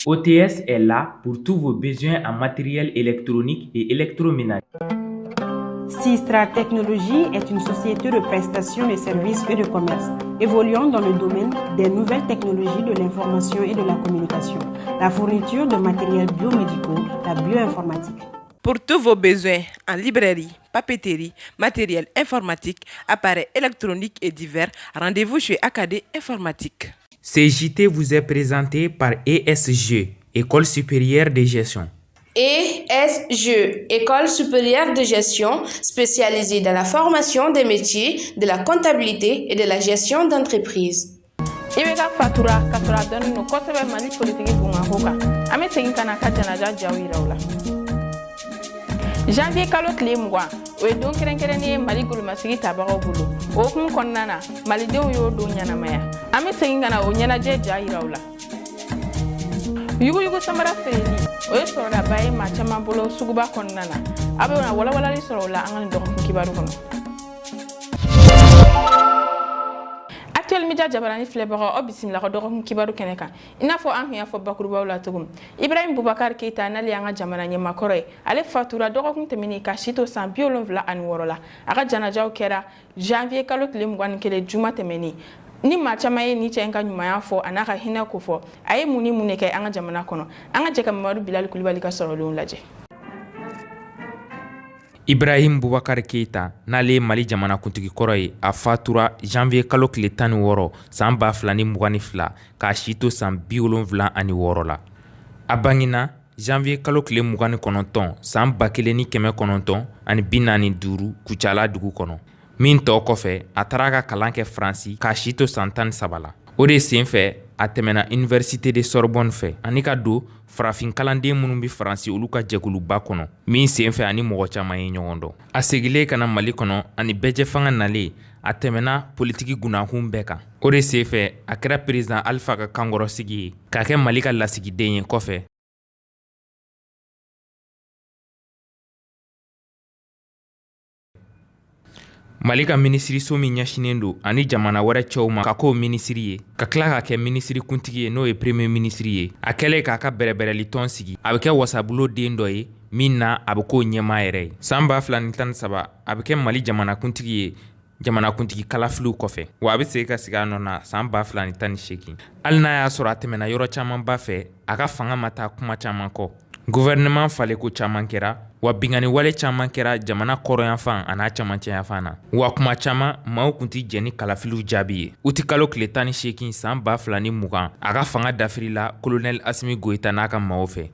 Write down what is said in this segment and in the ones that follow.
OTS est là pour tous vos besoins en matériel électronique et électroménager. Sistra Technologies est une société de prestation de services et de commerce évoluant dans le domaine des nouvelles technologies de l'information et de la communication, la fourniture de matériels biomédicaux, la bioinformatique. Pour tous vos besoins en librairie, papeterie, matériel informatique, appareils électroniques et divers, rendez-vous chez AKD Informatique. Ce JT vous est présenté par ESG, École supérieure de gestion. ESG, École supérieure de gestion spécialisée dans la formation des métiers de la comptabilité et de la gestion d'entreprise. IBK fatura ka sɔrɔ a dɔnnen don kosɛbɛ Mali politiki kunkanko kan. An bɛ segin ka na ka janaja jaw yira u la. Janvier kalo tile 20, o ye don kɛrɛnkɛrɛnnen ye Mali golomasigi tabagaw bolo. O hukumu kɔnɔna na, malidenw y'o don ɲɛnamaya. An bɛ segin ka na o ɲɛnajɛ ja yira u la. Yuguyugu samara feereli, o ye sɔrɔdaba ye maa caman bolo suguba kɔnɔna na. Aw bɛ na walawalali sɔrɔ o la an ka nin dɔgɔkun kibaru kɔnɔ. Actuel Media jabarani filɛbagaw, aw bisimila ka dɔgɔkun kibaru kɛnɛ kan. I n'a fɔ an tun y'a fɔ bakurubaw la cogo min, Ibrahim Boubacar Keita, n'ale y'an ka jamana ɲɛmakɔrɔ ye, ale fatura dɔgɔkun tɛmɛnen ka si to san 76 la. A ka janajaw kɛra janvier kalo tile 21, juma tɛmɛnen. Ni maa caman ye ni cɛ in ka ɲumanya fɔ, a n'a ka hinɛ ko fɔ, a ye mun ni mun de kɛ an ka jamana kɔnɔ? An ka jɛ ka Mamadu Bilali Kulibali ka sɔrɔlenw lajɛ. Ibrahim Boubacar Keita, n'ale ye Mali jamanakuntigi kɔrɔ ye, a fatura janvier kalo tile 16 san 2022, k'a si to san 76 la. A bangena janvier kalo tile 29 san 1945 Kucala dugu kɔnɔ. Min tɔ kɔfɛ, a taara a ka kalan kɛ Faransi k'a si to san 13 la. O de sen fɛ, a tɛmɛna Université de Sorbonne fɛ ani ka don farafin kalanden minnu bɛ Faransi, olu ka jɛkuluba kɔnɔ, min sen fɛ ani mɔgɔ caman ye ɲɔgɔn dɔn. A segilen ka na Mali kɔnɔ ani bɛɛjɛfanga nalen, a tɛmɛna politiki gunnakun bɛɛ kan. O de sen fɛ, a kɛra président Alpha ka kankɔrɔsigi ye, k'a kɛ Mali ka lasigiden ye kɔfɛ. Mali ka minisiriso min ɲɛsinnen don ani jamana wɛrɛ cɛw ma, ka k'o minisiri ye, ka tila ka kɛ minisiri kuntigi ye, n'o ye premier minisiri ye. A kɛlen k'a ka bɛrɛbɛrɛli sigi, a bɛ kɛ wasabulon den dɔ ye min na a bɛ k'o ɲɛmaa yɛrɛ ye. San 2013, a bɛ kɛ Mali jamanakuntigi ye jamanakuntigi kalafiliw kɔfɛ, wa a bɛ segin ka sigi a nɔ na san 2018. Hali n'a y'a sɔrɔ a tɛmɛna yɔrɔ camanba fɛ, a ka fanga ma taa kuma caman kɔ. Gouvernement falenko caman kɛra, wa binkanni wale caman kɛra jamana kɔrɔnyanfan an'a camancɛyanfan na, wa kuma caman maaw tun tɛ jɛn ni kalafiliw jaabi ye. Uti kalo tile 18 san 2020, a ka fanga dafirila kolonɛli Asimi Goyita n'a ka maaw fɛ.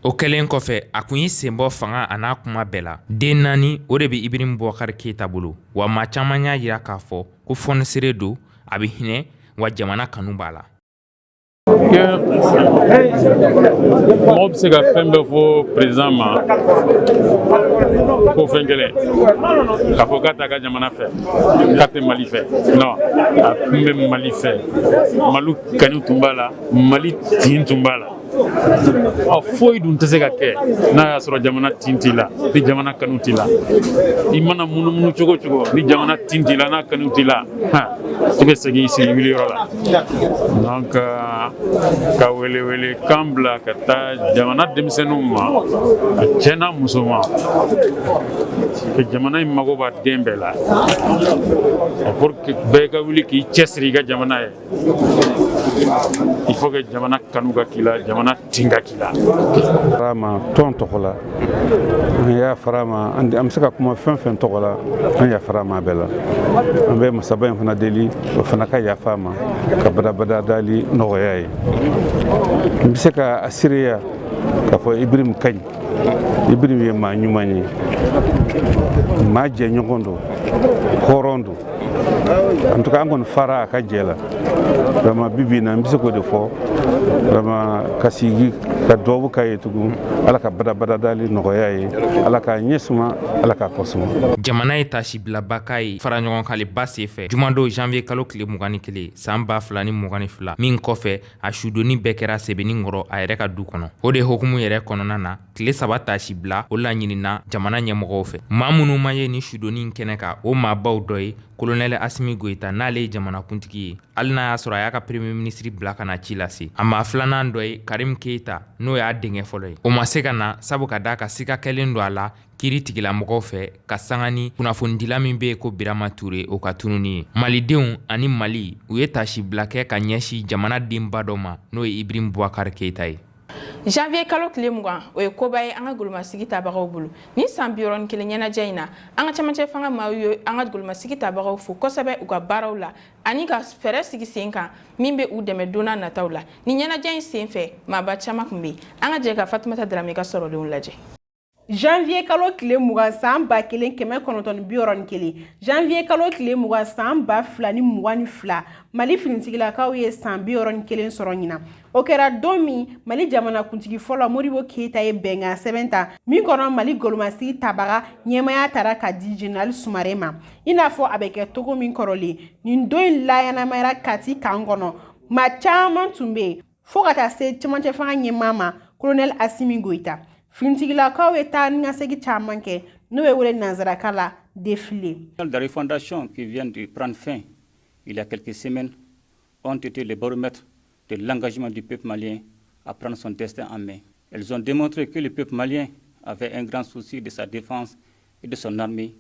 O kɛlen kɔfɛ, a kun y'i senbɔ fanga an'a kuma bɛɛ la. Den naani, o de bɛ Ibrahim Boubacar Keita bolo, wa maa caman y'a jira k'a fɔ ko fɔnisere don, a bɛ hinɛ, wa jamana kanu b'a la. Mɔgɔ bɛ se ka fɛn bɛɛ fɔ président ma ko fɛn kelen k'a fɔ k'a t'a ka jamana fɛ, k'a tɛ Mali fɛ. Non, a tun bɛ Mali fɛ, Mali kanu tun b'a la, Mali tin tun b'a la. Ɔ, foyi dun tɛ se ka kɛ n'a y'a sɔrɔ jamana tin t'i la, ni jamana kanu t'i la. I mana munumunu cogo o cogo, ni jamana tin t'i la, n'a kanu t'i la, i bɛ segin i sigi wuliyɔrɔ la. Donc ka welewele kan bila ka taa jamana denmisɛnninw ma, a cɛ n'a muso ma, que jamana in mago b'a den bɛɛ la, pour que bɛɛ ka wuli k'i cɛsiri i ka jamana ye. Il faut que jamana kanu ka k'i la, jamana tin ka k'i la. Ma tɔn tɔgɔ la, an yafara ma. An bɛ se ka kuma fɛn fɛn tɔgɔ la, an yafara ma bɛɛ la. An bɛ masaba in fana deli, o fana ka yafa ma, ka badabada dali nɔgɔya ye. N bɛ se ka a seereya k'a fɔ Ibrahim ka ɲi. Ibrahim ye maa ɲuman ye, maa jɛɲɔgɔn don, hɔrɔn don. En tout cas, an kɔni fara a ka jɛ la vraiment. Bi bi in na, n bɛ se k'o de fɔ vraiment, ka sigi Ka dubabu k'a ye tugun, Ala ka badabada dali nɔgɔya ye, Ala k'a ɲɛ suma, Ala k'a kɔ suma. Jamana ye tasibilaba k'a ye fara ɲɔgɔnkanba senfɛ jumadon, janvier kalo tile 21, san 2022 min kɔfɛ, a sudonni bɛɛ kɛra Sebenikɔrɔ, a yɛrɛ ka du kɔnɔ. O de hukumu yɛrɛ kɔnɔna na, tile 3 tasi bila, o laɲinina jamana ɲɛmɔgɔw fɛ. Maa minnu ma ye ni sudonni kɛnɛ kan, o maabaw dɔ ye kolonɛli Asimi Goyita, n'ale ye jamanakuntigi ye, hali n'a y'a sɔrɔ a y'a ka premier ministre bila ka na ci lase a maa. Filanan dɔ ye Karim Keyita, n'o y'a denkɛ fɔlɔ ye. O ma se ka na, sabu ka d'a ka siga kɛlen don a la kiiri tigilamɔgɔw fɛ, ka sanga ni kunnafonidila min bɛ yen ko Birama Ture, o ka tununi ye. Malidenw ani Mali, u ye tasibila kɛ ka ɲɛsin jamana denba dɔ ma, n'o ye Ibrahim Boubacar Keyita ye. Janvier kalo tile 20, o ye koba ye an ka golomasigi tabagaw bolo. Ni san 61 ɲɛnajɛ in na, an ka camancɛ fanga maaw ye an ka golomasigi tabagaw fo kosɛbɛ u ka baaraw la, ani ka fɛɛrɛ sigi sen kan min bɛ u dɛmɛ donna nataw la. Ni ɲɛnajɛ in sen fɛ, maaba caman tun bɛ yen. An ka jɛ ka Fatumata Darame ka sɔrɔlenw lajɛ. Janvier kalo tile 20, san 1961, janvier kalo tile 20, san 2022, Mali finitigilakaw ye san 61 sɔrɔ ɲinan. O kɛra don min Mali jamanakuntigi fɔlɔ Modibo Keyita ye bɛnkan sɛbɛn ta min kɔnɔ, Mali golomasigi tabaga ɲɛmaya tara ka di Général Sumare ma, i n'a fɔ a bɛ kɛ togo min kɔrɔlen. Nin don in laɲɛnamayara Kati kan kɔnɔ. Maa caman tun bɛ yen, fo ka taa se cɛmancɛ fanga ɲɛmaa ma, Colonel Asimi Goyita. Finitigilakaw ye taa ni ka segin caman kɛ, n'o bɛ wele nanzaraka la défilé. La refondation qui vient de prendre fin il y a quelques semaines ont été le baromètre de l'engagement du peuple malien à prendre son destin en main. Elles ont démontré que le peuple malien avait un grand souci de sa défense et de son armée,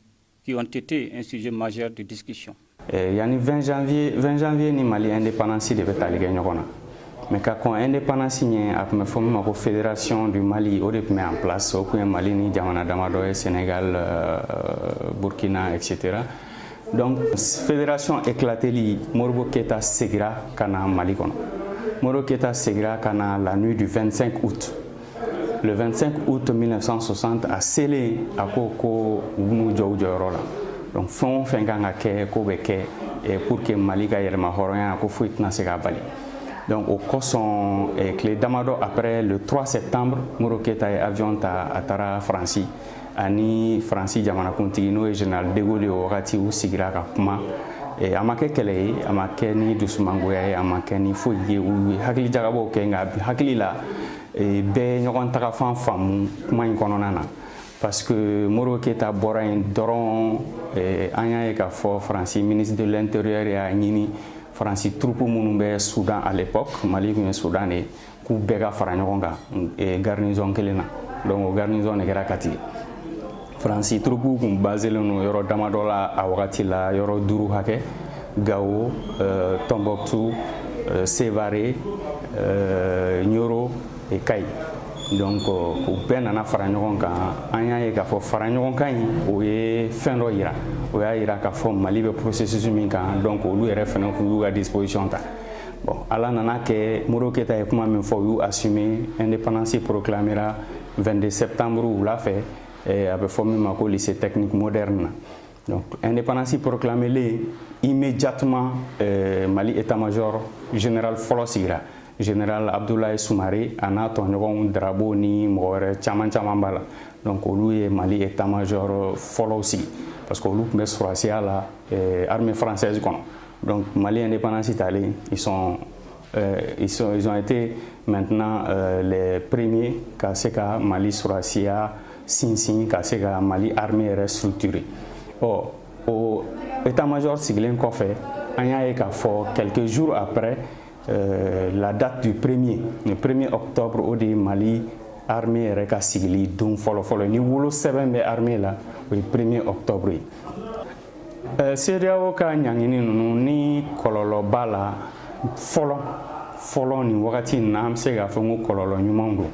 qui ont été un sujet majeur de discussion. Yanni 20 janvier, 20 janvier ni Mali indépendance de bɛ tali kɛ ɲɔgɔn na, mais ka kɔn indépendance ɲɛ, a tun bɛ fɔ min ma ko Fédération du Mali. O de tun bɛ en place. O tun ye Mali ni jamana damadɔ ye, Sénégal, Burkina, etc. Donc fédération éclateli, Modibo Keyita segira ka na Mali kɔnɔ. Modibo Keyita segira ka na la nuit du 25 août. Le 25 août 1960, a selen, a ko ko u b'u jɔ u jɔyɔrɔ la. Donc fɛn o fɛn kan ka kɛ, k'o bɛ kɛ pour que Mali ka yɛrɛma hɔrɔnya, ko foyi tɛna se k'a bali. Donc o kosɔn, tile damadɔ après, le 3 septembre, Modibo Keyita ye avion ta, a taara Faransi. Ani Faransi jamanakuntigi, n'o ye général de Gaulle ye o wagati, u sigira ka kuma. A ma kɛ kɛlɛ ye, a ma kɛ ni dusumangoya ye, a ma kɛ ni foyi ye. U ye hakili jagabɔw kɛ, nka hakili la, bɛɛ ye ɲɔgɔn tagafan faamu kuma in kɔnɔna na, parce que Modibo Keyita bɔra yen dɔrɔn, an y'a ye k'a fɔ Faransi ministre de l'Intérieur y'a ɲini Faransi troupe minnu bɛ Soudan à l'époque, Mali tun ye Soudan de ye, k'u bɛɛ ka fara ɲɔgɔn kan garnison kelen na. Donc o garnison de kɛra Kati. Faransi troupe kun baselen don yɔrɔ damadɔ la a wagati la, yɔrɔ duuru hakɛ: Gao, Tombouctou, Sévaré, Nioro et Kayes. Donc u bɛɛ nana fara ɲɔgɔn kan. An y'a ye k'a fɔ fara ɲɔgɔn kan in, o ye fɛn dɔ yira. O y'a yira k'a fɔ Mali bɛ processus min kan. Donc olu yɛrɛ fana k'u y'u ka disposition ta. Bon, Ala nana kɛ, Modibo Keyita ye kuma min fɔ, u y'u assumer. Indépendance proclamera 22 septembre wula fɛ, a bɛ fɔ min ma ko lycée technique moderne na. Donc indépendance proclamée, immédiatement Mali état-major général fɔlɔ sigira, général Abdoulaye Soumaré, a n'a tɔɲɔgɔnw Darabo ni mɔgɔ wɛrɛ caman caman b'a la. Donc olu ye Mali état-major fɔlɔw sigi, parce que olu tun bɛ sɔrɔsiya la armée française kɔnɔ. Donc Mali indépendance talen, ils ont été maintenant les premiers ka se ka Mali sɔrɔsiya sinsin, ka se ka Mali armée yɛrɛ structurer. Ɔ, o état-major sigilen kɔfɛ, an y'a ye k'a fɔ quelques jours après, la date du premier, le 1er octobre, o de ye Mali armée yɛrɛ ka sigili don fɔlɔ-fɔlɔ. Ni wolo sɛbɛn bɛ armée la, o ye 1er octobre ye. CEDEAO ka ɲangini ninnu ni kɔlɔlɔ b'a la fɔlɔ fɔlɔ, nin wagati in na, an bɛ se k'a fɔ ko kɔlɔlɔ ɲumanw don,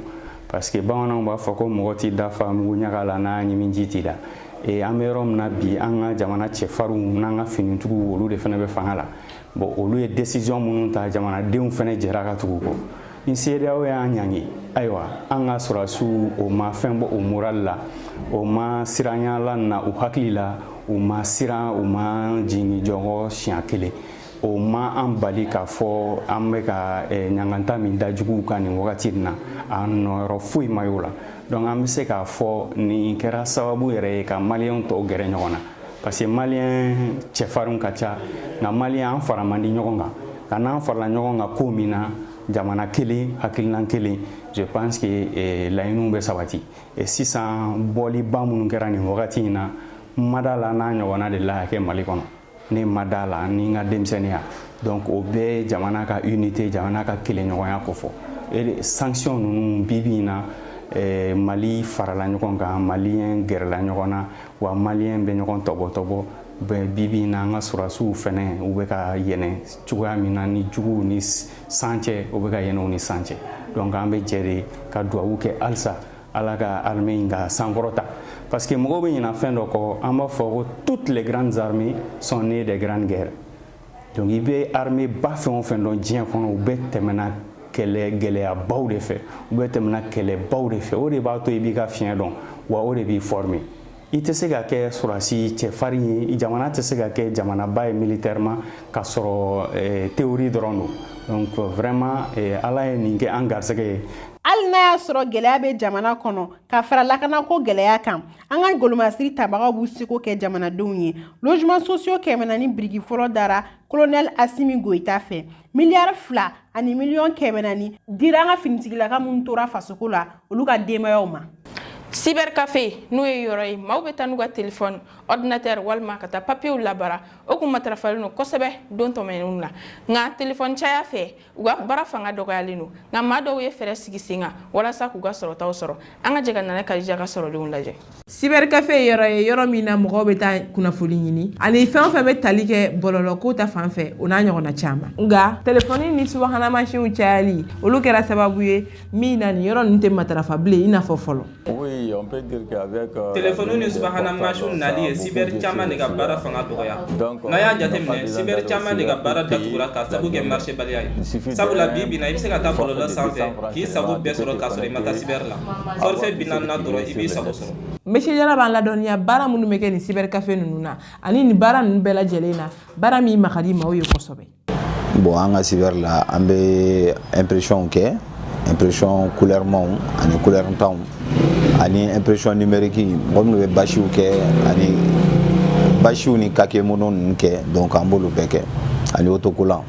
parce que bamananw b'a fɔ ko mɔgɔ t'i da fa mugu ɲaga la n'a ɲimi ji t'i da. An bɛ yɔrɔ min na bi, an ka jamana cɛfarinw n'an ka finitigiw, olu de fana bɛ fanga la. Bon, olu ye décision minnu ta, jamanadenw fana jɛra ka tugu kɔ. Ni CEDEAO y'an ɲangi, ayiwa, an ka sɔrɔdasiw, o ma fɛn bɔ o moral la, o ma siranya la na u hakili la, u ma siran, u ma jigin jɔngɔ siɲɛ kelen. O ma an bali k'a fɔ an bɛ ka ɲanganta min da juguw kan nin wagati in na, a nɔyɔrɔ foyi ma y'o la. Donc an bɛ se k'a fɔ nin kɛra sababu yɛrɛ ye ka Maliyɛnw tɔw gɛrɛ ɲɔgɔn na, parce que Maliyɛn cɛfarinw ka ca, nka Maliyɛn an fara man di ɲɔgɔn kan. Ka n'an farala ɲɔgɔn kan ko min na, jamana kelen, hakilina kelen, je pense que laɲiniw bɛ sabati. Et sisan, bɔliba minnu kɛra nin wagati in na, n ma da la n'a ɲɔgɔnna de la ka kɛ Mali kɔnɔ. Ne ma da la ni n ka denmisɛnninya. Donc o bɛɛ jamana ka unité, jamana ka kelenɲɔgɔnya kofɔ. Et sanction ninnu, bi bi in na, Mali farala ɲɔgɔn kan, Maliyɛn gɛrɛla ɲɔgɔn na, wa Maliyɛn bɛ ɲɔgɔn tɔbɔtɔbɔ. Bi bi in na, an ka sɔrɔdasiw fɛnɛ, u bɛ ka yɛlɛn cogoya min na ni juguw ni san cɛ, u bɛ ka yɛlɛn u ni san cɛ. Donc an bɛ jɛ de ka duwawu kɛ halisa, Ala ka armée in ka sankɔrɔta, parce que mɔgɔw bɛ ɲina fɛn dɔ kɔ. An b'a fɔ ko toutes les grandes armées sont nées des grandes guerres. Donc i bɛ armée ba fɛn o fɛn dɔn diɲɛ kɔnɔ, u bɛɛ tɛmɛna kɛlɛ gɛlɛyabaw de fɛ, u bɛɛ tɛmɛna kɛlɛbaw de fɛ. O de b'a to i b'i ka fiɲɛ dɔn, wa o de b'i former. I tɛ se ka kɛ sɔrɔdasi cɛfarin ye, jamana tɛ se ka kɛ jamanaba ye militairement k'a sɔrɔ théorie dɔrɔn don. Donc vraiment, Ala ye nin kɛ an garisɛgɛ ye. Hali n'a y'a sɔrɔ gɛlɛya bɛ jamana kɔnɔ, ka fara lakanako gɛlɛya kan, an ka golomasiri tabagaw b'u seko kɛ jamanadenw ye. Logement sociaux 400 biriki fɔlɔ dara Colonel Assimi Goïta fɛ. 2 miliyari ani miliyɔn 400 dira an ka finitigilaka minnu tora fasoko la, olu ka denbayaw ma. Cybercafé, n'o ye yɔrɔ ye maaw bɛ taa n'u ka téléphone, ordinateur walima ka taa papiyew labara, o kun matarafalen don kosɛbɛ don tɛmɛnenw na. Nka téléphone caya fɛ, u ka baara fanga dɔgɔyalen don. Nka maa dɔw ye fɛɛrɛ sigi sen kan walasa k'u ka sɔrɔtaw sɔrɔ. An ka jɛ ka Nana Kadija ka sɔrɔlenw lajɛ. Cybercafé ye yɔrɔ ye, yɔrɔ min na mɔgɔw bɛ taa kunnafoni ɲini ani fɛn o fɛn bɛ tali kɛ bɔlɔlɔko ta fan fɛ, o n'a ɲɔgɔnna caman. Nka telefɔni ni subahana mansinw cayali, olu kɛra sababu ye min na nin yɔrɔ ninnu tɛ matarafa bilen i n'a fɔ fɔlɔ. Telefɔni ni subahana mansinw nali ye cyber caman de ka baara fanga dɔgɔya. N'a y'a jateminɛ, cyber caman de ka baara datugura k'a sabu kɛ marché baliya ye, sabula bi bi in na, i bɛ se ka taa bɔlɔlɔ sanfɛ k'i sago bɛɛ sɔrɔ k'a sɔrɔ i ma taa cyber la. Forfait 40 na dɔrɔn, i b'i sago sɔrɔ. Monsieur Jara b'an ladɔnniya baara minnu bɛ kɛ nin cybercafé ninnu na, ani nin baara ninnu bɛɛ lajɛlen na, baara min ma ka di maaw ye kosɛbɛ. Bon, an ka cyber la, an bɛ impression kɛ, impression couleur manw ani couleur tanw ani impression numérique. Mɔgɔ minnu bɛ bâchew kɛ ani bâchew ni kakémono ninnu kɛ, donc an b'olu bɛɛ kɛ, ani autocollant.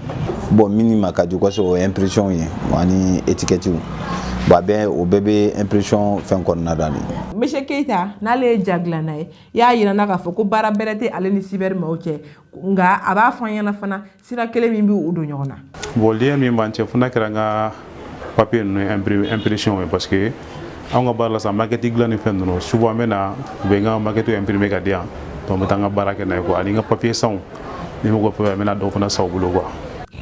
Bon, min ma ka di kosɛbɛ, o ye impression ye ani étiquette. Bon, a bɛɛ, o bɛɛ bɛ impression fɛn kɔnɔna la de. Monsieur Keita, n'ale ye ja dilanna ye, y'a yira n na k'a fɔ ko baara bɛrɛ tɛ ale ni cyber maaw cɛ, nka a b'a fɔ an ɲɛna fana sira kelen min b'u don ɲɔgɔn na. Bon, lien min b'an cɛ, fo n'a kɛra an ka papier ninnu impression ye, parce que anw ka baara la sisan, maquette dilan ni fɛn ninnu, souvent an bɛ na, u bɛ n ka maquette imprimer ka di yan. Donc n bɛ taa n ka baara kɛ n'a ye quoi. Ani n ka papier sanw, ni mago bɛ papier, n bɛ na dɔw fana san u bolo quoi.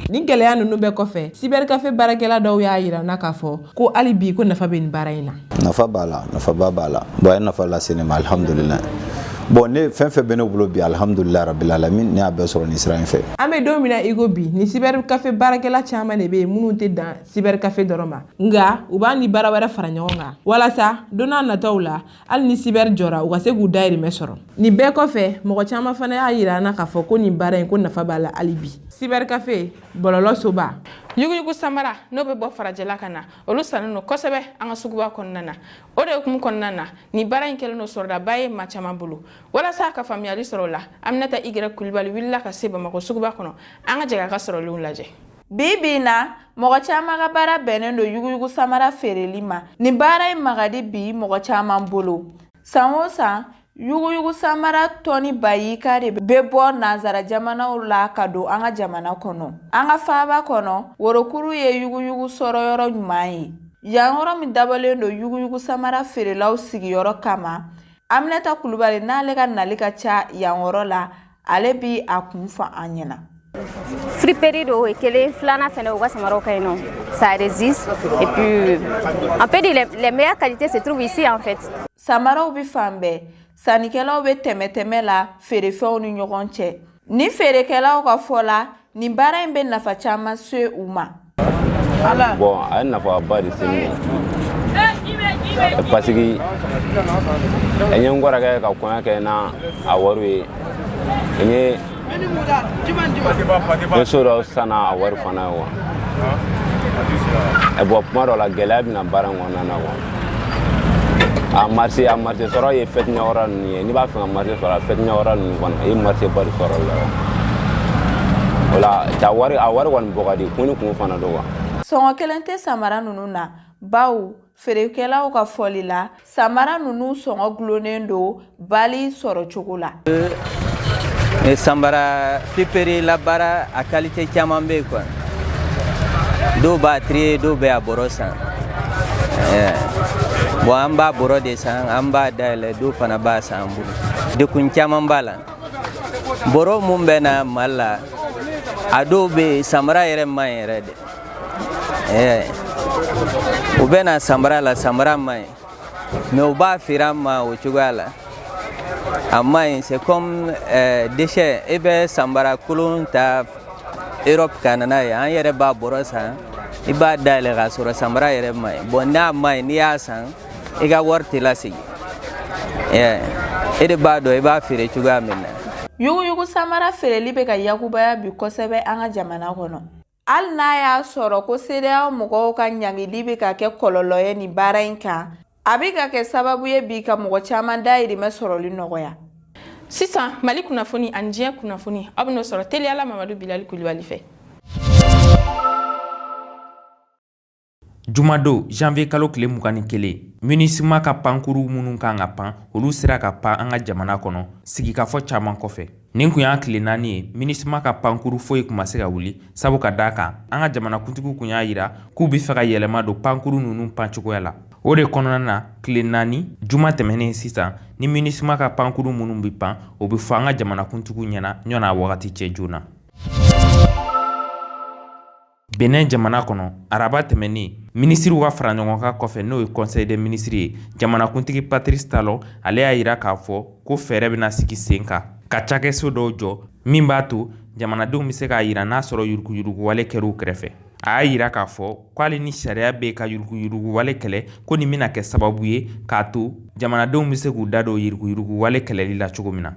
Nin gɛlɛya ninnu bɛɛ kɔfɛ, cybercafé baarakɛla dɔw y'a yira n na k'a fɔ ko hali bi ko nafa bɛ nin baara in na. Nafa b'a la, nafaba b'a la. Bon, a ye nafa lase ne ma, alhamdulilayi. Bon, ne fɛn fɛn bɛ ne bolo bi, alhamdulilayi rabil alamin, ne y'a bɛɛ sɔrɔ nin sira in fɛ. An bɛ don min na i ko bi, ni cybercafé baarakɛla caman de bɛ yen minnu tɛ dan cybercafé dɔrɔn ma, nka u b'a ni baara wɛrɛ fara ɲɔgɔn kan walasa don n'a nataw la, hali ni cyber jɔra, u ka se k'u dahirimɛ sɔrɔ. Nin bɛɛ kɔfɛ, mɔgɔ caman fana y'a yira an na k'a fɔ ko nin baara in, ko nafa b'a la hali bi. Cybercafé, bɔlɔlɔ soba. Yuguyugu samara, n'o bɛ bɔ farajɛla ka na, olu sannen don kosɛbɛ an ka suguba kɔnɔna na. O de hukumu kɔnɔna na, nin baara in kɛlen don sɔrɔdaba ye maa caman bolo. Walasa ka faamuyali sɔrɔ o la, Aminata Igɛrɛ Kulibali wulila ka se Bamakɔ suguba kɔnɔ. An ka jɛ k'a ka sɔrɔlenw lajɛ. Bi bi in na, mɔgɔ caman ka baara bɛnnen don yuguyugu samara feereli ma. Nin baara in magadi bi mɔgɔ caman bolo. San o san, yuguyugu samara tɔni bayika de bɛ bɔ nansara jamanaw la ka don an ka jamana kɔnɔ. An ka faaba kɔnɔ, Worokuru ye yuguyugu sɔrɔyɔrɔ ɲuman ye. Yan yɔrɔ min dabɔlen don yuguyugu samara feerelaw sigiyɔrɔ kama, Aminata Kulubali, n'ale ka nali ka ca yan yɔrɔ la, ale bi a kun fɔ an ɲɛna. Friperie do, o ye kelen. Filanan fɛnɛ, u ka samaraw ka ɲi nɔ, ça résiste et puis on peut dire les meilleures qualités se trouvent ici en fait. Samaraw bi fan bɛɛ. Sannikɛlaw bɛ tɛmɛ-tɛmɛ la feerefɛnw ni ɲɔgɔn cɛ. Ni feerekɛlaw ka fɔ la, nin baara in bɛ nafa caman se u ma. Bon, a ye nafaba de se ne ma, parce que n ye n kɔrɔkɛ ka kɔɲɔ kɛ n'a a wari ye. N ye Ni so dɔ sanna a wari fana ye quoi. Bon, kuma dɔ la, gɛlɛya bɛ na baara in kɔnɔna na quoi. A marché sɔrɔ ye fête ɲɛkɔrɔ ninnu ye. N'i b'a fɛ ka marché sɔrɔ a fête ɲɛkɔrɔ ninnu kɔnɔ, i ye marché ba de sɔrɔ o la. O la a wari kɔni bɔ ka di, kun ni kun fana don quoi. Sɔngɔ kelen tɛ samara ninnu na, bawo feerekɛlaw ka fɔli la, samara ninnu sɔngɔ gulonnen don bali sɔrɔ cogo la. Samara friperie la baara, a qualité caman bɛ yen quoi. Dɔw b'a trier, dɔw bɛ a bɔrɔ san. Bon, an b'a bɔrɔ de san, an b'a dayɛlɛ, dɔw fana b'a san an bolo. Dekun caman b'a la. Bɔrɔ mun bɛ na Mali la, a dɔw bɛ yen, samara yɛrɛ man ɲi yɛrɛ de. U bɛ na samara la, samara man ɲi, mais u b'a feere an ma o cogoya la. A man ɲi, c'est comme déchet. E bɛ samara kolon ta Europe ka na n'a ye, an yɛrɛ b'a bɔrɔ san, i b'a dayɛlɛ k'a sɔrɔ samara yɛrɛ man ɲi. Bon, n'a man ɲi, n'i y'a san, i ka wari tɛ lasegin. E de b'a dɔn i b'a feere cogoya min na. Yuguyugu samara feereli bɛ ka yakubaya bi kosɛbɛ an ka jamana kɔnɔ, hali n'a y'a sɔrɔ ko CEDEAO mɔgɔw ka ɲangili bɛ ka kɛ kɔlɔlɔ ye nin baara in kan. A bɛ ka kɛ sababu ye bi ka mɔgɔ caman dayirimɛ sɔrɔli nɔgɔya. Sisan, Mali kunnafoni ani diɲɛ kunnafoni, aw bɛn'o sɔrɔ teliyala Mamadu Bilali Kulibali fɛ. Jumadon, janvier kalo tile 21, MINUSMA ka pankuru minnu kan ka pan, olu sera ka pan an ka jamana kɔnɔ sigikafɔ caman kɔfɛ. Nin kun y'a tile 4 ye, MINUSMA ka pankuru foyi kun ma se ka wuli, sabu ka d'a kan an ka jamanakuntigiw kun y'a yira k'u bɛ fɛ ka yɛlɛma don pankuru ninnu pan cogoya la. O de kɔnɔna na, tile 4, juma tɛmɛnen sisan, ni MINUSMA ka pankuru minnu bɛ pan, o bɛ fɔ an ka jamanakuntigiw ɲɛna ɲɔn'a wagati cɛ joona. Benin jamana kɔnɔ, araba tɛmɛnen, minisiriw ka fara ɲɔgɔn kan kɔfɛ, n'o ye conseil des ministres ye, jamanakuntigi Patrice Talon, ale y'a yira k'a fɔ ko fɛɛrɛ bɛna sigi sen kan ka cakɛso dɔw jɔ min b'a to jamanadenw bɛ se k'a yira n'a sɔrɔ yuruguyuruguwale kɛr'u kɛrɛfɛ. A y'a yira k'a fɔ ko hali ni sariya bɛ ka yuruguyuruguwale kɛlɛ, ko nin bɛna kɛ sababu ye k'a to jamanadenw bɛ se k'u da don yuruguyuruguwale kɛlɛli la cogo min na.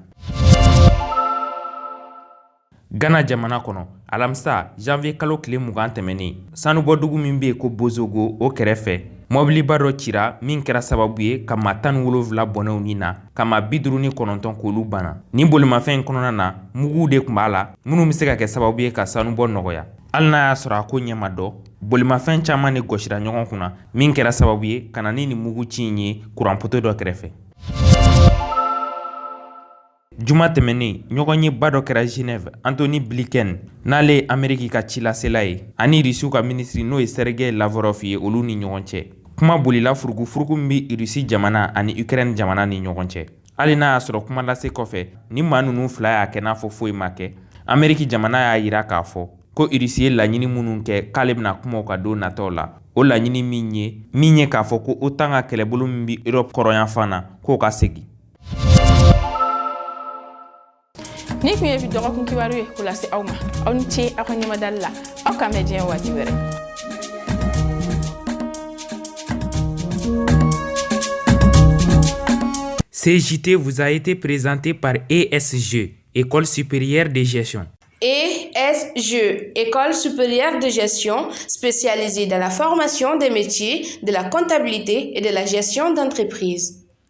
Gana jamana kɔnɔ, alamisa janvier kalo tile 20 tɛmɛnen, sanubɔdugu min bɛ yen ko Bozogo, o kɛrɛfɛ, mɔbiliba dɔ cira min kɛra sababu ye ka maa 17 bɔnɛw ni na, ka maa 59 k'olu bana. Nin bolimafɛn in kɔnɔna na, muguw de tun b'a la minnu bɛ se ka kɛ sababu ye ka sanubɔ nɔgɔya. Hali n'a y'a sɔrɔ a ko ɲɛ ma dɔn, bolimafɛn caman de gosira ɲɔgɔn kunna min kɛra sababu ye ka na ni nin mugu ci in ye kuranpoto dɔ kɛrɛfɛ. Juma tɛmɛnen, ɲɔgɔnyeba dɔ kɛra Genève. Antony Blinken, n'ale ye Ameriki ka cilasela ye, ani Irisiw ka minisiri, n'o ye Sergei Lavrov ye, olu ni ɲɔgɔn cɛ. Kuma bolila furugufurugu min bɛ Irisi jamana ani Ukraine jamana ni ɲɔgɔn cɛ. Hali n'a y'a sɔrɔ kuma lase kɔfɛ, ni maa ninnu fila y'a kɛ n'a fɔ foyi ma kɛ, Ameriki jamana y'a yira k'a fɔ ko Irisi ye laɲini minnu kɛ k'ale bɛna kuma u ka don nataw la, o laɲini min ye k'a fɔ ko OTAN ka kɛlɛbolo min bɛ Europe kɔrɔnyanfan na, k'o ka segin. Ni kun ye bi dɔgɔkun kibaru ye k'o lase aw ma. Aw ni ce aw ka ɲɛmadali la. Aw k'an bɛn diɲɛ waati wɛrɛ. Ce JT vous a été présenté par ESG, École supérieure de gestion. ESG, École supérieure de gestion spécialisée dans la formation des métiers de la comptabilité et de la gestion d'entreprise.